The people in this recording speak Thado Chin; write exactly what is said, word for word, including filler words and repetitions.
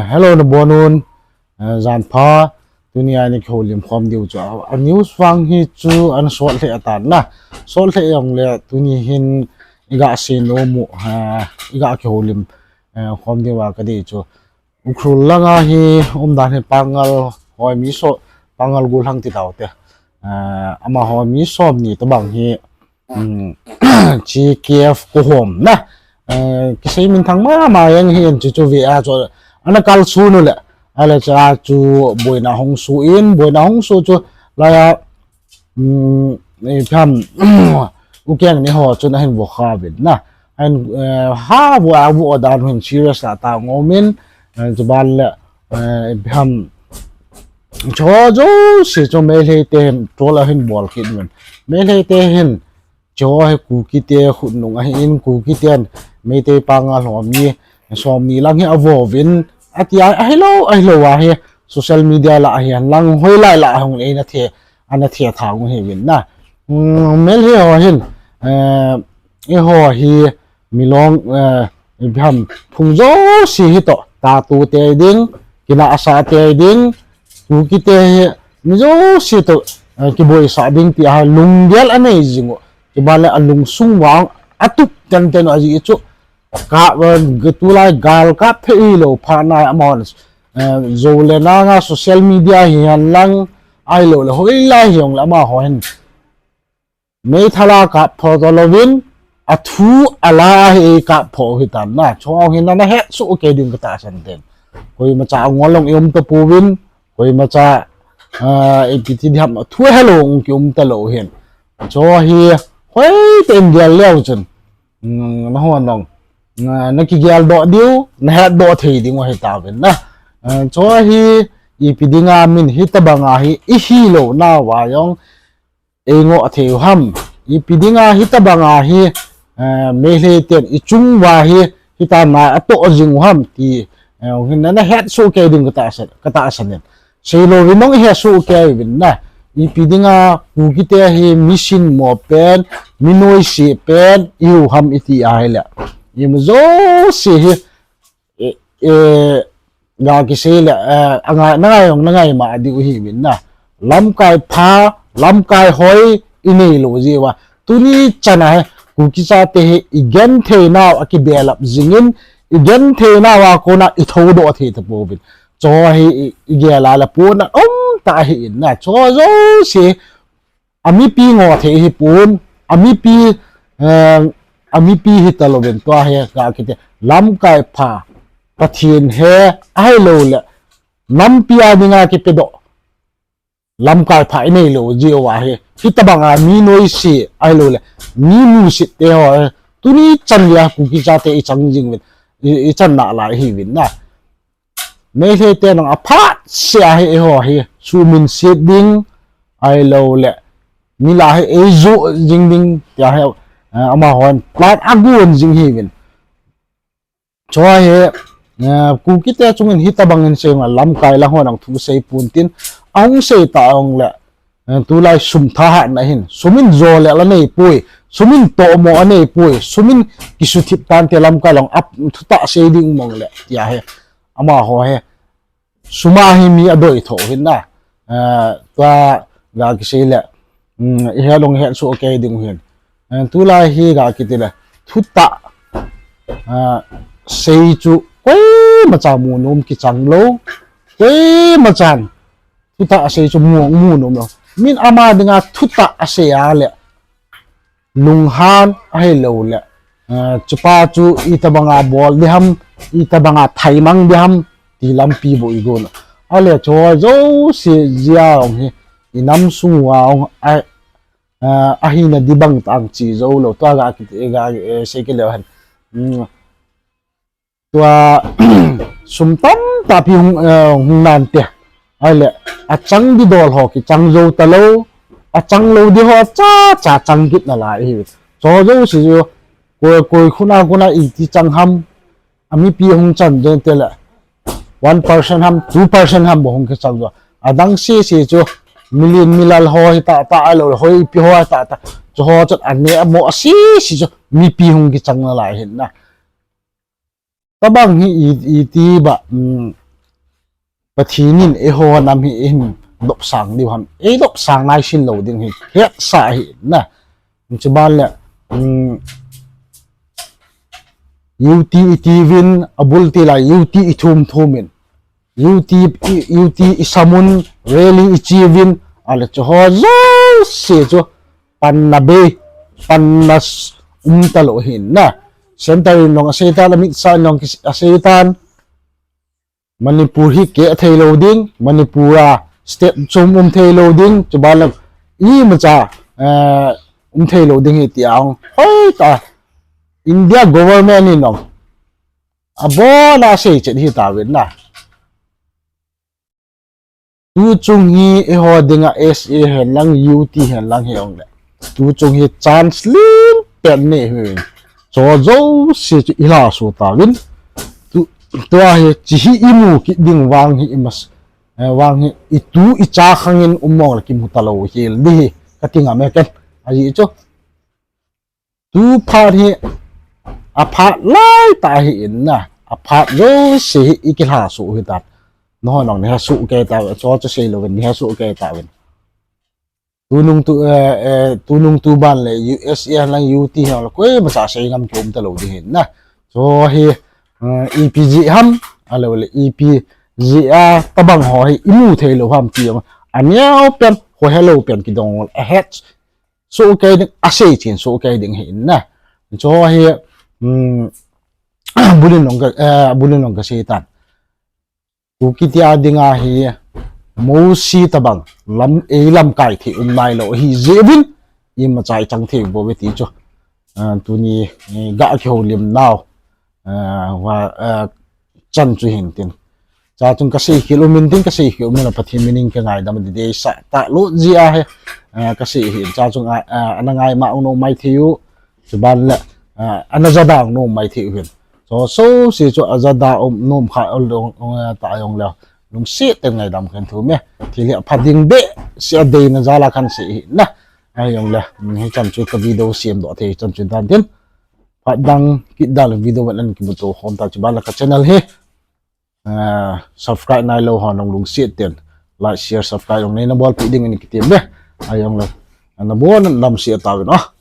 Hello, nabonun, eh, janpha. Tunia i kihoulim khom diu chu a, a news vang hi chu ana sot lheh atan na. Sot lheh jongle tuni hin i gasei nom u, eh, i ga kihoulim, eh, khom diu a kadei chu. Ukhrul langa hi umdan hi Pangal hoi mi so, Pangal gollhang ti taute. Eh, amaho mi somni tobang hi, um, G K F kohom na. Eh, kisei minthang mama jeng hi, chuchu ve a chu ana kalson u le, ahile chu a chu boina hung soh in, boina hung soh chu laiya, um, ipi ham, ukeng ni ho chun ahin vokha uvin na. Ahin, eh, ha vo a vo dan hin serious a ta ngom in, eh, chuban le, eh, ipi ham, chu jouse chu Meitei te hin troll ahin bol kit uvin. Meitei te hin, chu hi Kuki te khutnung ahin, Kuki ten Meitei Pangal ho mi somni lang hi avo uvin, ati a, ahilou, ahilou a hi social media lah a hin lang hoilai lah a hung le ana the, ana the thang u hi uvin na. Um, Meitei ho hin, eh, eiho hi Milong, eh, ipi ham, phung jouse hi toh, tatu te ding, kinahsa te ding, Kuki te hi, mi jouse toh, eh, kiboisah ding ti a lunggel anei jing u. Chuban le alungsung vang, atup tenten u ajeh chu. Ka, eh, tulai gal kap thei lou phat na amahon, eh, jou le nanga social media hi hen lang, ahilou le hoilai hi jong le amaho hin meithal a kap photo louvin, athu ala hi kap pho hi tan na. Chu hin na het soh kei ding ka tahsan ten. Koimacha angol long i um ta pouvin, koimacha, ah, ipi ti diham thu helou ki um ta lou hin. Chu hi hoitah in gel leu chun, mm, na hon long, ah, na kigel doh diu, na het doh thei ding u hi tauvin na. Ah, chu hi ipi dinga min hitobanga hi i hilou nauva jong, ei ngoh thei u ham. Ipi dinga hitobanga hi, eh, Meitei ten i chung uva hi, hitia na atoh jing u ham ti, eh, hin na, na het soh kei ding ka tahsan, ka tahsan in. Seilou vin nong i het soh kei uvin na. Ipi dinga Kuki te hi mi sinmo pen, mi noise pen, i hiu ham i ti ahile. Ima jouse hi, eh, eh, ga kisei le, eh, anga, na ngai jong, na ngai ma diu hi uvin na. Lamkai pha, lamkai hoi, i neilou jeh uva. Tuni chan a hi, Kuki chate hi, i genthei nau a kibelap jing in, i genthei nau a kona i thoudoh thei ta pouvin. Chu hi i, i gel a le puna um tah ahi in na. Chu jouse, a mipi ngoh thei hi pon, a mipi, eh, a mipi hi ta louvin tua hi ga kiti. Lamkai pha, Pathen he, ahilou le, nampi a dinga kipedoh lamkai pha i neilou jeh uva hi, hitobanga mi noise, ahilou le, mi musit te ho hi, tuni chan geiya Kuki chate i chang jing uvin, i, i chan nalai hi uvin na. Meitei te nang aphat sea hi eiho hi, suhminset ding, ahilou le, mi lah hi ei joh jing ding, tia hi, eh, amahon plan agon jing hi uvin. Chu hi, eh, Kuki te chungin hitobang in sei ngal lamkai lang ho nang thu sei pon tin, ahung sei ta jong le, eh, tulai sum thahatna hin, sum in jo le la nei poi, sum in tomo anei poi, sum in kisuthip tante lamkai lang ap thutah sei ding mong le, tia hi, amaho hi, sum a hi mi adoi tho hin na. Eh, tua ga kisei le, um, i het long het soh kei ding hin. Eh, tulai hi ga kiti le, thutah, eh, sei chu koimacha mu nom kichang lou, koimachan thutah sei chu mu, mu nom lou. Min ama dinga thutah asei a le, lunghan ahilou le, eh, chupa chu itobanga bol ding ham, itobanga thaimang ding ham, ti lampi bou i gon. Ahile chu jouse jeh a jong hi, i nam sung uva jong a, eh, ahina ding bang tah chi jou lou, tua ga kiti, ga, eh, sei kit leu hen. Hmm. Tua, sum tamtah pi hung, eh, hung nante. Ahile, achang ding dol ho kichang jou talou, achang lou ding ho cha cha chang kit nalai hi. Chu jouse chu, koi, koi khuna khuna iti chang ham, a mipi hung chan den te le, one percent ham, two percent ham bou hung kichang jou. Adang sese chu, milin milal ho hi tah tah ahilou le, hoipi ho hi tah tah. Chu ho chu aneh amo sese chu, mipi hung kichang nalai hin na. Tobang hi i, iti ba, um, Pathen in eiho nam hi eihin dopsang diu ham, eidopsang naisin lou ding hi hetsah ahi na. Chuban le, um, U T i tiuvin, abul til a U T i thum thum in, U T, U T i samun, rally i cheuvin, ale chuho jouse chu panna bei, panna s-, um talou ahi na. Centre in jong aseitan, Amit Shah in jong aseitan, Manipur hi keh thei lou ding, Manipur a state chom um thei lou ding, chuban le imacha, eh, um thei lou ding ahi tia ahung hoitah a India government in jong abon a asei chet ahi tauvin na. Tuchung hi eiho dinga S A hen lang, U T hen lang hijongle, tuchung hi chance lim pen nei ahiuvin, chuho jouse chu ilhaso tauvin. Tu, tua hi hiche hi imu kit ding vang hi imas, eh, vang hi itu icha khang in um mong le kimu talou hel ding ahi, kati ngam e ken. Ajeh chu tu phat hi aphat laitah ahi na, aphat jouse hi ikilhaso ahitan. Nangho jong nahesoh kei tauvin, chuho chu seilouvin nahesoh kei tauvin. Tunung tu, eh, eh, tunung tuban le U S A hen lang, U T hen lang, koimacha sei ngam kium talou ding ahi na. Chuho hi, eh, ipi jeh ham, ahilou le ipi jeh a tobang ho hi imu thei lou ham ti jong, aneo pen, khohelou pen kidong le ahet soh kei ding, asei chen soh kei ding ahi na. Chuho hi, um, abul in jong ka, eh, abul in jong kaseitan. Kuki te dinga hi mosi tobang lam, eilamkai thei um nailou ahi jeh uvin, imacha ichang thei bouve ti chu, ah, tuni, eh, ga kihoulim nau, ah, va, ah, chan chu hin tin. Chuchung kasei khel um in tin, kasei khel um in, Pathen min in kangaidam ding deisah talou jeh ahi, ah, kasei ahin. Chuchung a, ah, ana ngai ma um maithei u, chuban le, ah, ana jada um maithei u hin. Chuho jouse chu ajada um nom kha, ol dong, ong, eh, ta jong le, lungset tah in ngaidam kahin thum e. Thil hi apha ding behseh a deina jal a kahin sei ahi na. Ahijong le, um, hichan chu ka video semdoh thei chan chu dan tin. Phat dang kit dan le video ban an kimuto khom ta, chuban le ka channel hi, eh, subscribe nailou ho jong lungset tah in like, share, subscribe jong neina bolpeh ding in kitem e. Ahijong le, nabon in damsel tauvin o.